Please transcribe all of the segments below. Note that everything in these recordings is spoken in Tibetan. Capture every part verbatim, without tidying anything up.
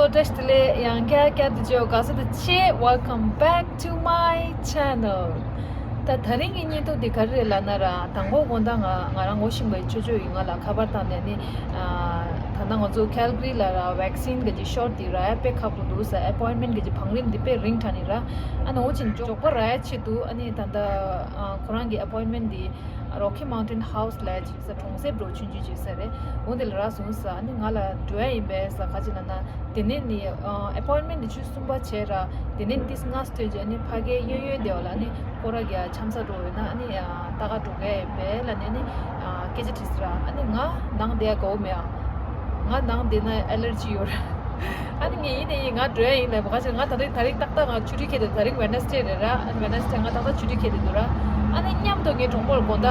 བཀྲ་ཤིས་བདེ་ལེགས། ཡང་བསྐྱར་བསྐྱར་དུ་བྱོས། དགའ་བསུ་དང་བཅས། Welcome back to my channel. ད་དེ་རིང་གི་བརྙན་ཐུང་འདི་ག་རེ་རེད་ལབ་ན་ར། དང་པོ་དགོང་དག་ང་ང་རང་ངོ་ཤེས་པའི་ཅོ་ཅོ་ཡིས་ང་ལ་ཁ་པར་བཏང་ནས་ནི། ཨ། ད་ལྟ་ང་ཚོ་ཁལ་གྷ་རི་ལ་ར་ཝེག་སིན་གི་ཅིག་ཤོཊ་འདི་རག་ཡ་དཔེ་ཁག་པོ་འདུག་ཟེར། ཨེ་པོའིན་མེན་གི་ཅིག་བང་རིམ་འདི་དཔེ་རིང་དྲགས་ནི་ར། ཨ་ནི་འོ་ཅིག་མགྱོགས་པོ་རག་ཡ་ཆེད་དུ། ཨ་ནི་ད་ལྟ་ཨ་ཁོ་རང་གི་ཨེ་པོའིན་མེན་འདི་Rocky Mountain House ལ་ཅིག་ས་གྲོང་གསེབ་འགྲོ་ཆུང་ཆུང་ཅིག་ས་རེད། འོ་འདི་ལ་རག་སོང་ཟེར། ཨ་ནི་ང་ལ་འགྲོ་ཡ་ཡིན་པས་ཟེར། ག་ཅི་ལབ་ན། དེ་ནས་ནི་ཨ་ཨེ་པོའིན་མེན་འདི་ཆུ་གསུམ་པ་བྱས་ར། དེ་ནས་ཏིས་ལྔ་སྟོན་རྗེས་ཨ་ནི་ཕ་གིའི་གཡས་གཡོན་དེ་བ་ལ་ཨ་ནི་སྐོར་ར་རྒྱག་འཆམ་ས་འགྲོ་ཡོད་ན། ཨ་ནི་ཨ་ལྟ་ག་འགྲོ་གི་ཡིན་པས་ལབ་ནས་ནི་ཨ་སྐད་ཆ་དྲིས་ཟེར། ཨ་ནི་ང་ནང་བསྡད་ཡ་དགའ་བོ་མེད་ཨ། ང་ནང་བསྡད་ན་ཨེ་ལར་ཇི་ཡོད་ར། ཨ་ནི་ངས་ཡིན་ནས་ཡིན། ང་འགྲོ་ཡ་ཡིན་ལབ། ག་ཅི། ང་ད་རེས་ད་རེས་ཏག་ཏག་ང་ཆུ་ཊི་ཁྱེར་ཏེ། ད་རེས་ཝེ་ནེ་སི་ཌེ་རེད་ར། ཨ་ནི་ཝེ་ནེ་སི་ཌེ་ང་ཏག་ཏག་ཆུ་ཊི་ཁྱེར་ཏེ་འདུག་ར། ཨ་ནི་མཉམ་དུ་ངའི་གྲོགས་པོ་ལ་དགོང་དག་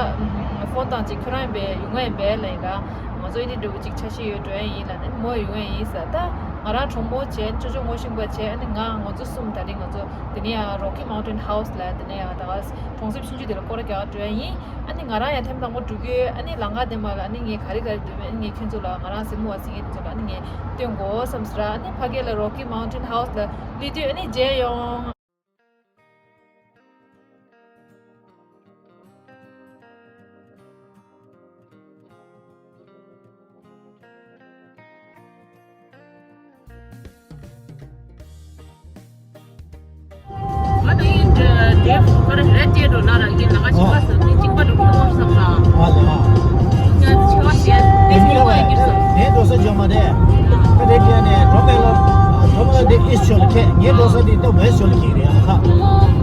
ཨམ་ཕོན་བཏང་ཅིག་ཁྱོད་རང་ཡིན་པས་ཡོང་ཡ་ཡིན་པས་ལབ་ཡིན་ར། ང་ཚོ་ཡིན་ནི་འདྲ་བོ་ཅིག་ཆ་ཤས་ཡོད། འགྲོ་ཡ་ཡིན་ལབ་ནས། མོ་ཡོང་ཡ་ཡིན་ཟེར། ད་ང་རང་གྲོགས་མོ་བྱས། ཅོ་ཅོ་ངོ་ཤེས་པ་བྱས། ཨ་ནི་ང་ང་ཚོ་གསུམ་ད་རེས་ང་ཚོ་དེ་ནས་ཡང་Rocky Mountain House ལ། དེ་ནས་ཡང་ད་ག་གྲོང་གསེབ་ཆུང་ཆུང་དེ་ལ་སྐོར་ར་རྒྱག་འགྲོ་ཡ་ཡིན། ཨ་ནི་ང་རང་ཡང་ཐེངས་དང་པོ་འགྲོ་གི་ཡོད། ཨ་ནི་ལམ་ཁ་དེ་མ་ལ་ཨ་ནི་ངས་ག་རེ་ག་རེ་འདུག་མེད། ཨ་ནི་ངས་ཁྱོད་ཚོ་ལ། ང་རང་གཟིགས་མོ་བ་གཟིགས་མཁན་དེ་ཚོ་ལ་ཨ་ནི་ངས་སྟོན་དགོས་བསམ་ཟེར། ཨ་ནི་ཕ་གི་ལ་Rocky Mountain House ལ་སླེབས་དུས་ཨ་ནི་མཇལ་ཡོང་། ང་དང་ཡིན་འདྲ་དེབ་ཁ་ར་རེད་ཅེས་འགྲོ་ན་རང་གི་ལ་ཁ་ཞིག་པ་ཟེར་ནས་གཅིག་པ་འགྲོ་གི་འདུག་བསམ་ལ། ཨ་ལ། ང་ཆེ་བ་ཞེས་དེ་མི་ལ་བ་ཡིན་ཀྱི་རེད། ངའི་འགྲོ་ས་འཇོག་མ་རེད། ཁ་རེད་ཅེས་ནས་འགྲོ་མེད་ལ། འགྲོ་མ་ལ་དེ་ཨིས་ཤོ་ལ་ཁད། ངའི་འགྲོ་ས་དེ་ད་ཝེ་སི་ཤོ་ལ་ཁད་རེད། ཨ་ཁ།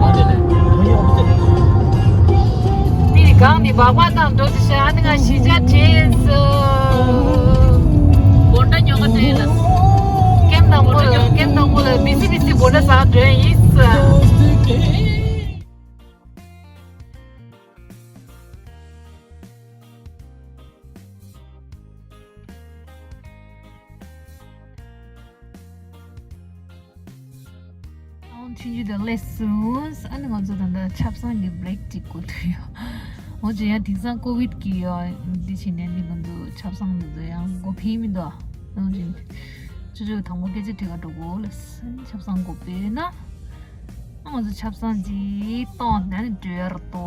ཨ་དེ་ནས་ང་ཡོང་གི་རེད། མི་གང་ནི་སྦག་སྦག་དང་འགྲོ་ཟེར་ཤག་ཨ་ནི་ང་གཞིས་ཆགས་བྲེས་སོ། དགོང་དག་ཉོ་ག་བྲེས་ལ། ཀེམ་དང་པོ་ལ། ཀེམ་དང་པོ་ལ་བི་སི་བི་སི་དགོང་དག་ཟ་འགྲོ་ཡིན་ས། ཨང་ཆུང་ཆུང་དང་སླེབས་སོང་། ཨ་ནི་ང་ཚོ་ད་ལྟ་ཆབ་གསང་གི་བྷི་རེག་ཅིག་དགོས་ཐུག་ཡོད། འོ་ཅི་ཡང་དེང་སང་ཀོ་བིད་ཀྱི་ཡོད་འདི་བྱས་ནས་ནི་ང་ཚོ་ཆབ་གསང་འདི་ཚོ་ཡང་སྒོ་ཕྱེ་མི་འདུག་འོ་ཅི་ཆུ་ཆུ་དང་པོ་སྐད་ཆ་དྲི་ག་འགྲོ་དགོས་ལ། ཆབ་གསང་སྒོ་ཕྱེ་ན། ང་ཚོ་ཆབ་གསང་ཅིག་བཏང་ནས་ནི་འགྲོ་ཡ་ར་ཏོ།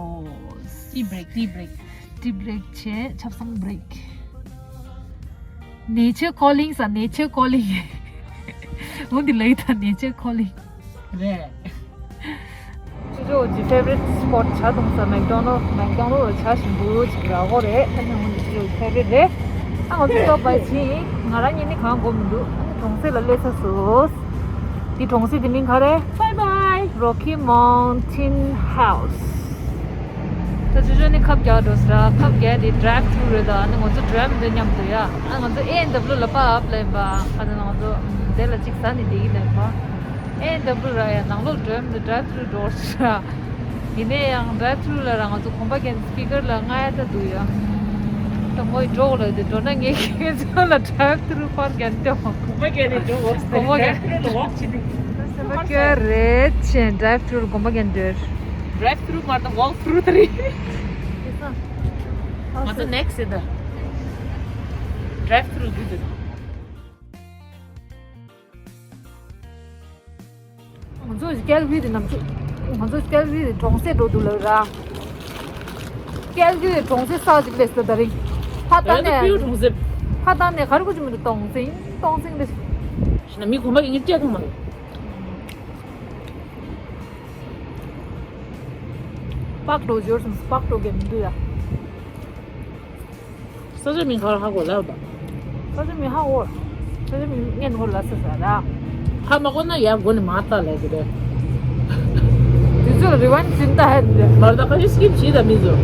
tea break, tea break, tea break བྱས། ཆབ་གསང་བྷི་རེག Nature calling ཟེར། Nature calling འོ་འདི་ལབ་ད། Nature calling རེད། ཅོ་ཅོ་གི་ཕེ་ཝ་རིཊ་སི་པོཊ་ཇ་འཐུང་ས་མེག་ཌོ་ནལ། མེག་ཌོ་ནལ་ལ་ཇ་ཞིམ་པོ་ཅིག་རག་གི་རེད། ཨ་ནི་འོ་འདི་ཅོ་ཅོ་གི་ཕེ་ཝ་རིཊ་རེད། ཨ་ང་ཚོ་སྟོབ་པ་ཕྱིན། ང་རང་གཉིས་ནི་གང་དགོས་མི་འདུག་ཨ་ནི་གྲོང་གསེབ་ལ་སླེབས་ཚར་སོང་། འདི་གྲོང་གསེབ་དེ་མིང་ག་རེད། Bye bye Rocky Mountain House། ད་ཅོ་ཅོ་ནི་ཁབ་རྒྱག་འགྲོ་ཟེར། ཁབ་རྒྱག་དེ་ཌ་རའེབ་ཐུ་རུ་རེད། ད་ཨ་ནི་ང་ཚོ་འགྲོ་ཡ་མི་འདུག་མཉམ་དུ་ཡ། ཨ་ང་ཚོ་ཨེ་ཨེན་ཌབ་ལུ་ལ་པ་ཨབ་ལ་ཡིན་པ། ཨ་ནི་ང་ཚོ་དེ་ལ་གཅིག་ཟ་ནས་བསྡད་ཀྱི་ལ་ཡིན་པ། ཨེ་ཨེན་ཌབ་ལུ་ར་ཡ་ནང་ལོགས་འགྲོ་ཡ་མི་འདུག་ཌ་རའེབ་ཐུ་རུ་འགྲོ་ཟེར། ཡིན་ནའི་ཡང་ཌ་རའེབ་ཐུ་རུ་ལ་ར་ང་ཚོ་གོམ་པ་རྒྱག་ནས་སི་པི་ཀར་ལ་རྔ་ཡ་ད་འདུག་ཡ། ད་མོ་ཡི་འགྲོ་གོ་ལ་དེ་འགྲོ་ན་ངས་ཁྱེད་ཚོ་ལ་ཌ་རའེབ་ཐུ་རུ་པར་རྒྱག་ནས་སྟོན། གོམ་པ་རྒྱག་ནས་འགྲོ་གོ་ཟེར། གོམ་པ་རྒྱག་ནས་འགྲོ་གོ་ཟེར། སེམས་པ་སྐྱོ་རེད་ཆེ། ཌ་རའེབ་ཐུ་རུ་གོམ་པ་རྒྱག་ནས་འགྲོ། ཌ་རའེབ་ཐུ་རུ་མ་གཏོགས་ཝོག་ཐུ་རུ་དེ་རེད། ང་ཚོ་ནེག་སི་ད་ཌ་རའེབ་ཐུ་རུ་རྒྱུ་དེ། ང་ཚོ་ཀལ་གྷ་རི་དེ་ནམ་ཆུ། ང་ཚོ་ཀལ་གྷ་རི་དེ་གྲོང་གསེབ་འགྲོ་འདུག་ལབ་ར། ཀལ་གྷ་རི་གྲོང་གསེབ་ས་ཅིག་སླེབས་སོང་ད་རིང་། ཕ་ད་ད་ནས་ཕ་ད་ནས་ག་རེ་གོ་ཅི་མི་འདུག་སྟོང་སིང་སྟོང་སིང་རེད། ཤི་ན་མི་གོམ་པ་གི་ངེད་སྤྲད་ཐུབ་མ་རེད། པག་ཏོ་འབྱོར་སོང་། པག་ཏོ་གས་མི་འདུག་ཡ། ས་ཆ་མིང་ག་རེ་ཧ་གོ་ལབ་དང་། ས་ཆ་མིང་ཧ་གོ། ས་ཆ་མིང་ངས་ནོར་ལ་ས་ས་ར། ཧ་མ་གོ་ན་ཡ་མགོ་ནས་མར་ལྟ་ལབ་དགོས་རེད། དུས་ཚོད་ལ་རི་ཝན་ཌི་བྱིན་ད་ཧད་རེད། མར་ལྟ་ཁ་ཤས་སི་ཀིབ་བྱེད་ད་མི་ཚོ།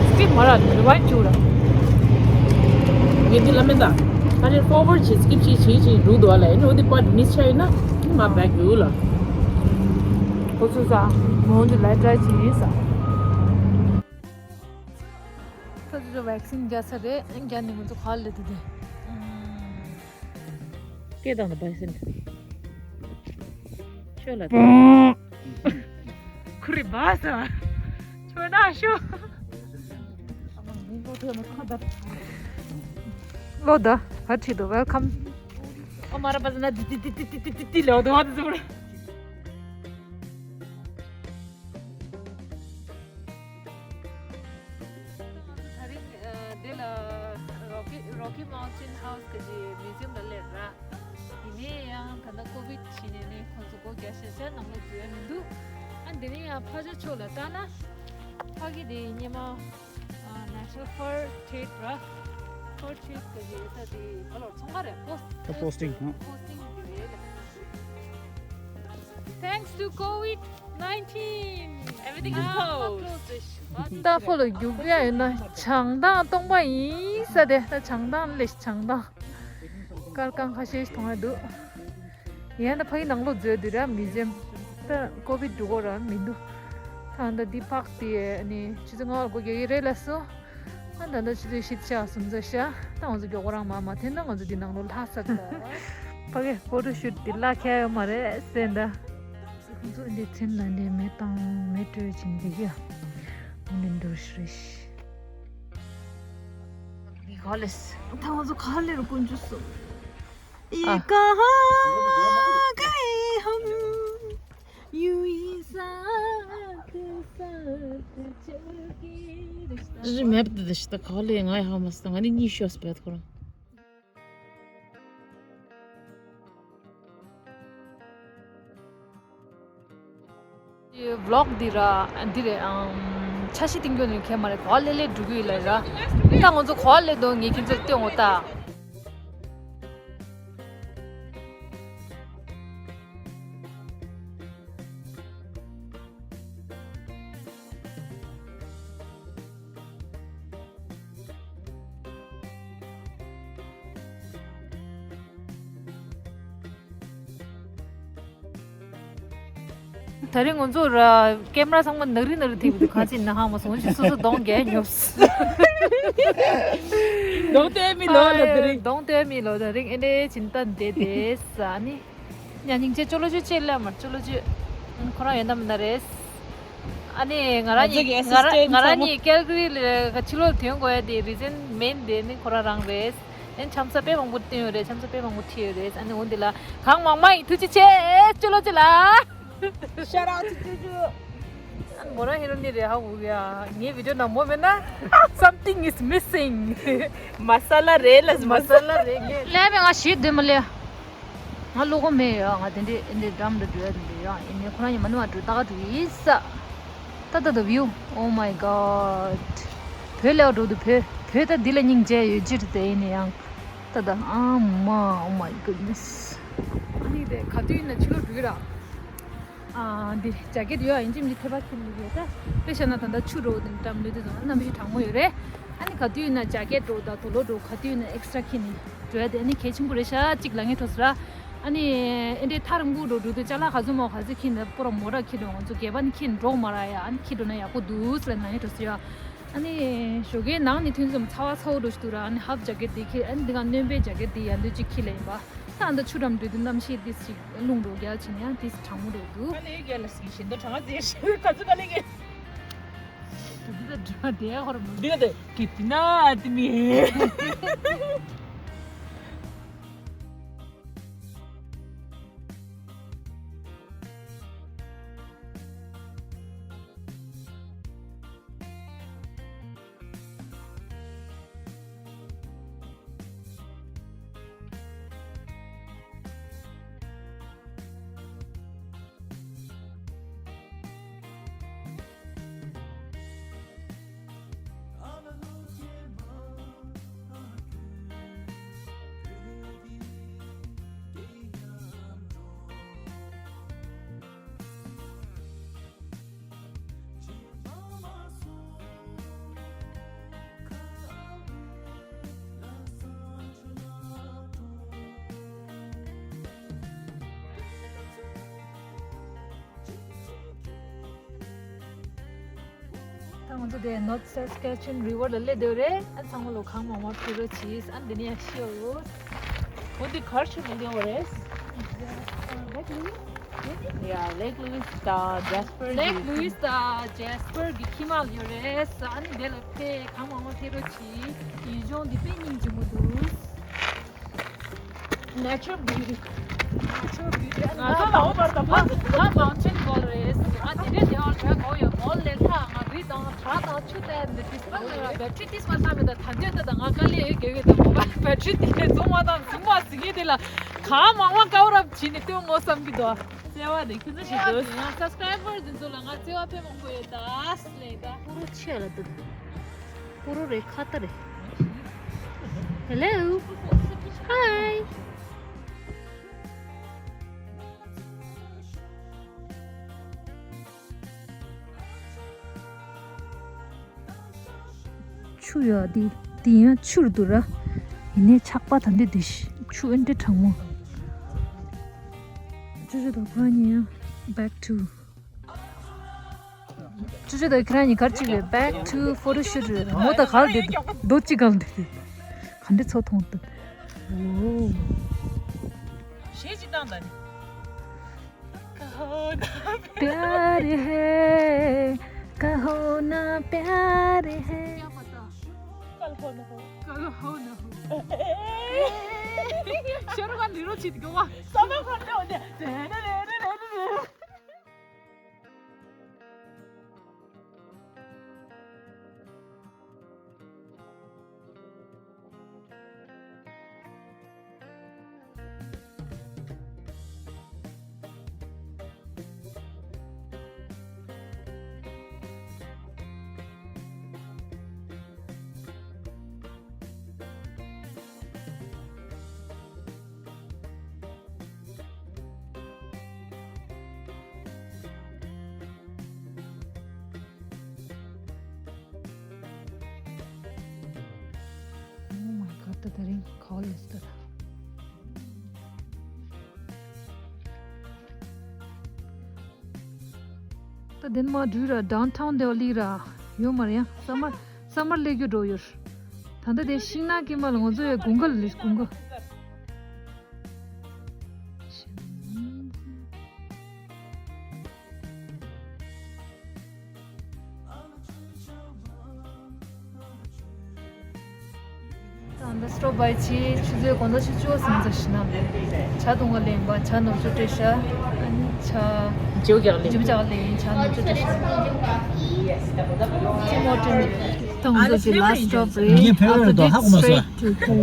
སི་ཀིབ་མ་ར་རི་ཝན་ཌི་བྱུག་ར། ངས་འདི་ལ་མེད་ད། ཁ་ཤས་ཕོར་ཝར་ཌི་བྱེད་སི་ཀིབ་བྱེད་བྱེད་བྱེད་འགྲོ་འདུག་ལ། ཡིན་ནའི་འོ་དེ་པར་མིས་ཆགས་ཡོད་ན་མར་བེག་རྒྱུག་ལ། ཁོ་ཚོ་ས་མོ་འདི་ལ་ཊ་རའེ་བྱེད་ཡིན་ས། ཁོ་ཚོ་ཝེག་སིན་རྒྱག་ས་རེད། རྒྱག་ནས་ང་ཚོ་ག་ལ་དེ་དེ། སྐད་བཏང་དང་བྷའི་སེན་ཊར། ཤོད་ལ། ཁུ་རི་བ་ས། ཁྱོད་ན་ཤོད། ལོ་ད། བ་ཁྲིད་དོ། Welcome. ཨོ་མ་ར་པ་ཟ་ན་དི་དི་དི་ལོ་དོ་བ་དི་ཟུར། ད་རིང་འདི་ལ་Rocky Rocky Mountain House གི་མིའུ་ཛིམ་ལ་སླེབས་ར། ཡིན་ནའི་ཡང་ད་ལྟ་ཀོ་བིད་བྱས་ནས་ནི་ཁོང་ཚོ་སྒོ་རྒྱག་ཤག་ཤག་ནང་ལོགས་འཛུལ་ཡ་མི་འདུག་ཨ་འདི་ནས་ཡང་ཕ་ཇ་ཕྱོགས་ལ་ལྟ་ན། ཕ་གི་དེ་སྙེ་མ་National Fur Trade ར། Fur Trade གི་རེད་ད་དེ་ག་ལོར་ཚོང་ཁང་རེད། Post- ད་posting ཧ། Posting གི་རེད། Thanks to COVID nineteen, everything is closed. ད་ཕོ་ལ་རྒྱུག་ཡ་ཡོད་ན་བྱང་ཐང་སྟོང་པ་ཡིན་ས་དེ། ད་བྱང་ཐང་ལས་བྱང་ཐང་དཀར་ཁང་ཁ་ཤས་ཤིག་མཐོང་ཡ་འདུག་ཡིན་ན་ཕ་གི་ནང་ལོགས་འཛུལ་དུས་ར་མིའུ་ཛིམ། ད་ཀོ་བིད་འགྲོ་གོ་ར་མི་འདུག་ད་ད་འདི་པཱརྐ་དེ་ནི་ཆུ་ཚོད་ལྔ་བར་སྒོ་རྒྱག་གི་རེད་ལབ་སོང་། ཨ་ད་ད་ཆུ་ཚོད་བཞི་ཆ་གསུམ་ཚ་ཤ་ད་ང་ཚོ་མགྱོགས་པོ་རང་མ་མ་འཐེན་ན་ང་ཚོ་འདི་ནང་ལོགས་ལྷག་ས་གི། ཕ་གི་ཕོ་ཊོ་ཤུཊ་འདི་ལ་ཁྱད་ཡོད་མ་རེད་ཟེར་ད། ཁོང་ཚོ་འདི་མཚན་ལ་འདི་མེ་བཏང་མེ་སྤྲོད་ཅིང་འདི་གི་འདི་འགྲོ་ཤི་རེ་ཤི། འདི་ག་ལས་ད་ང་ཚོ་ག་ལེར་ཀུན་ཅུ་སོང་། ཨ། ཡེ་ཀ་ཧ་གེ་ཧམ། ཡུ་ཡི་ས་ཏེ་ས་ཏེ་ཆེ་གེ་རེ་ཤི་ད། རི་མེབ་ཏེ་ཤི་ད་ག་ལེ་ང་ཡ་ཧ་མ་སི་ད་ང་ནི་གཉིས་ཤོས་པད་ཁོ་རང་། ཝི་ལོག་འདི་ར་འདི་རེད། ཨམ་འཆར་གཞི་སྟེང་སྐྱོན་ནས་ཁྱད་མ་རེད། གོ་བ་ལེ་ལེ་འགྲོ་གི་ཡོད་ལ་ར། ད་ང་ཚོ་གོ་བ་ལེ་དོ་ངས་ཁྱེད་ཚོར་སྟོན་འོ་ད། ད་རིང་ང་ཚོ་ར་ཀེམ་ར་ཚང་མ་ནག་རི་ནག་རི་ཐིག་པ་འདུག་ག་ཅི་ན་ཧ་མ་སོང་ཞིག་སོ་སོ་གདོང་རྒྱལ་ཉོབ། གདོང་སྟོན་མི་ལོ་ད་དེ་རིང་། གདོང་སྟོན་མི་ལོ་ད་རིང་ཨེ་འདྲའི་བྱིན་ད་འདེད་དེ་ས་ནི། ཡ་སྙིང་རྗེ་ཅོ་ལོ་ཅོ་ཅེ་ལ་མར་ཅོ་ལོ་ཅོ། ཁོ་རང་ཡོད་ན་མིན་ན་རེད། ཨ་ནི་ང་རང་ང་ཚོ་གི་གཉིས་ང་རང་assistant ང་རང་ཚང་མ། གཉིས་ཀལ་ག་རི་ལ་ཕྱི་ལོགས་ཐོན་དགོས་ཡ་དེ་རི་ཛན་མེན་དེ་ནི་ཁོ་རང་རང་རེད། ཨན་འཆམ་ས་དཔེ་མང་པོ་བསྟན་ཡོད་རེད། འཆམ་ས་དཔེ་མང་པོ་ཁྲིད་ཡོད་རེད། ཨ་ནི་འོ་འདི་ལ་གང་མང་མང་ཡིན། ཐུགས་རྗེ་ཆེ་ཅོ་ལོ་ཅོ་ལ། Shout out to Juju. ཨན་མོ་རང་ཧེ་རོ་ནི་རེད་ཧ་གོ་གི་ཡ། ངའི་བི་ཌིའོ་ནང་མོ་མེད་ན། Something is missing. མ་ས་ལ་རེད་ལ་མ་ས་ལ་རེད་ངས། ལས་པའི་ང་ཞིག་སྡོད་མ་ལས། ང་བློ་ཁོག་མེད་ཡ། ང་དེ་འདྲས་ཨེ་འདྲས་འགྲམ་དུ་འགྲོ་ཡ་དེ་འདྲས་ཡང་ཨེ་ནས་ཁོ་རང་ཡང་མ་ནུ་བ་འགྲོ་ད་ག་འགྲོ་ཡིན་ས། ད་ད་ད་view, oh my god. བོད་ལས་འགྲོ་དུ་བོད་བོད་ད་འདི་ལ་སྙིང་རྗེ་ཡོད་ཅི་རེད་དེ་ཨེ་ནས་ཡང་ད་ད་ཨ་མ། Oh my goodness. ཨ་ནི་དེ་ག་དུས་ཡིན་ན་ཕྱི་ལོགས་འགྲོ་གི་ར། ཨ་འདི་ཇ་ཀེ་ཊི་ཡོད་ཨ་ཡིན་ཅིམ་འདི་ཐེ་བ་ཁྱིམ་འདི་ཡོད་ད། དཔེ་བཤད་ན་ད་ད་ཆུ་འགྲོ་དེ་འགྲམ་ལུས་དེ་ཚོ་གནམ་གཤིས་གྲང་མོ་ཡོད་རེད། ཨ་ནི་ག་དུས་ཡིན་ན་ཇ་ཀེ་ཊི་འགྲོ་ད་དུ་ལོ་འགྲོ་ག་དུས་ཡིན་ན་ཨེག་སི་ཊ་ར་ཁྱེར་ནས་འགྲོ་ཡ་དེ་ཨ་ནི་གལ་ཆེན་པོ་རེད་ཤག་གཅིག་ལ་ངས་འགྲོ་ཟེར་ར། ཨ་ནི་ཨེ་འདྲའི་ཐག་རིང་པོ་འགྲོ་འགྲོ་དུས་ཅ་ལག་ག་ཚོད་མོ་ག་ཚོད་ཁྱེར་ནས་སྤོ་ར་མོ་ར་ཁྱེར་འགྲོ། ང་ཚོ་སྒལ་པ་ནི་ཁྱེར་འགྲོ་མ་ར་ཡ། ཨ་ནི་ཁྱེར་འགྲོ་ན་ཡག་པོ་འདུག་ཟེར་ལ་ནང་ནས་འགྲོ་ཟེར་ཡ། ཨ་ནི་ཞོགས་ཀའི་ནང་ནས་ཐོན་ཙམ་ཚ་བ་ཚ་བོ་འགྲོ་ཞིག་འདུག་ར། ཨ་ནི་ཧབ་ཇ་ཀེ་ཊི་དེ་ཁྱེར། ཨ་ནི་འདི་ག་རྣོན་པའི་ཇ་ཀེ་ཊི་དེ་ཡ་འདོད་ཅིག་ཁྱེར་ལ་ཡིན་པ། ད་ཨ་ད་ཆུ་འགྲམ་འགྲོ་དུས་གནམ་གཤིས་དེ་ཞིག་རླུང་འགྲོ་རྒྱ་ཆེ་ནས་ཨ་དེ་གྲང་མོ་འགྲོ་འདུག་ཨ་ནི་རྒྱ་ལ་སི་ཞིང་དུ་གྲང་ཟེར་ཞིག་ག་ཚོད་ག་ལེ་གི། དེ་ད་དྲི་བ་དེ་ཧོར་མོ། འདི་ག་དེ་ཀི་ཏི་ན་ཨ་ཏི་མི། ད་ང་ཚོ་དེ་North Saskatchewan River ལ་སླེབས་བསྡད་རེད། ཨ་ཚང་མ་ལོ་གང་མང་མང་ཕེབས་རོགས་གྱིས། ཨ་འདི་ནས་ཡང་ཤི་ཡོད། འོ་འདི་གར་ཆུ་མི་འདི་བ་རེད། Lake Louise? Yeah, Lake Louise དང་Jasper གི། Lake Louise དང་Jasper གི་ཁྱི་མ་ཡོད་རེད། ཨ་ནི་དེ་ལ་ཕེབས་གང་མང་མང་ཕེབས་རོགས་གྱིས། ཡུལ་ལྗོངས་འདི་དཔེ་སྙིང་རྗེ་མོ་འདུག Natural beauty. Natural beauty. ང་ཚོ་ལ་འོ་བར་དང་ཕ། ང་མང་ཆེན་གོལ་རེད། ང་དེ་འདྲའི་དེ་བར་བྲལ་གོ་ཡོད་མོ་ལེ་ཁ་ང་རི་དང་བྲག་དང་ཆུ་དེ་འདི་དུས་པར་ལ་བེ་ཊི་རི་ཏིས་མ་བཏང་མེད་ད་ད་འདོད་ད་ད་ང་དཀའ་ལས་ཡོད་གེ་གེ་ད་མོ་བེ་ཊི་རི་དེ་བཙོང་མ་བཏང་བཟུང་མ་ཟིན་གི་དེ་ལ་གང་མང་མང་ཀ་བ་རབ་བྱིན་ནས་སྟོན་ངོ་བསམ་གི་འདུག་བརྩེ་བ་རེ་ཁྱོད་ཚོ་ཞིག་འདུག་ཡང་སབ་སི་ཀ་རའི་བར་འདི་ཚོ་ལ་ང་བརྩེ་བ་དཔེ་མང་པོ་ཡོད་ད་ལེ་ད། ཀུ་རུ་ཆེ་ལ་འདུག་ཀུ་རུ་རེད་ཁ་ཏ་རེད། Hello. Hi. ཆུ་ཡོད་འདི། འདི་ཡང་ཆུར་འདུག་ར། ཡིན་ནའི་ཆགས་པ་ད་འདི་འདི་ཤི་ཆུ་ཨེ་འདྲ་གྲང་མོ། ཅུ་ཅུ་དང་ཁོ་གཉིས་ཡང་back to ཅུ་ཅུ་དང་ཁྱེད་རང་གཉིས་གར་གཅིག་རེད། Back to photo shoot རེད། མོ་ད་གར་འདི་འདུག་རྡོ་གཅིག་གང་འདི་ག་འདྲ་ཚོ་མཐོང་ཐུབ། ཨོ། གཞས་གཅིག་བཏང་ད་ནི། प्यार है, कहो ना प्यार है। कल हो ना हो। कल हो ना हो। शर्मा निरो चित गवा। सब खंडे होते। Oh my god, the rain call is the ད་དེ་ནས་མར་འགྲུལ་ར་downtown Delhi ར་ཡོད་མ་རེད་ཡ། ས་མར་ས་མར་སླེབས་རྒྱུ་འགྲོ་ཡོད། ད་ལྟ་དེ་ཤིང་ནགས་དཀྱིལ་མ་ལ་ང་ཚོ་ཡ་དགུན་ཁ་ལ་སླེབས་དགུན་ཁ། ད་ལྟ་stop by བྱས་ཆུ་ཚོད་དགོང་དག་ཆུ་ཚོད་བཅུ་ཟིན་ཚར་ཤི་ན། ཇ་འཐུང་ག་ལེན་པ་ཇ་ནོར་ཅོ་སྤྲད་ཤ། ཨ་ནི་ཇ་ཇོ་རྒྱག་ལེན་ཇོ་རྒྱག་ལེན་ཇ་ནོར་ཅོ་སྤྲད་ཤ། ཅི་མོ་ཏྲེ་ནི་ད་ང་ཚོ་ཅི་last stop རེད། ངས་ཕེབས་རོགས་དང་ཧ་གོ་མ་སོང་། Straight to home.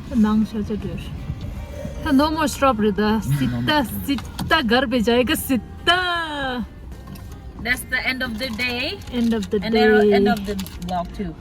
ད་ནང་ཤར་ཆ་འགྲོ། ད་no more stop རེད་ད། སི་ཏ་སི་ཏ་གར་བེ་ཇའི་ག་སི་ཏ། That's the end of the day. End of the day. And end of the vlog too.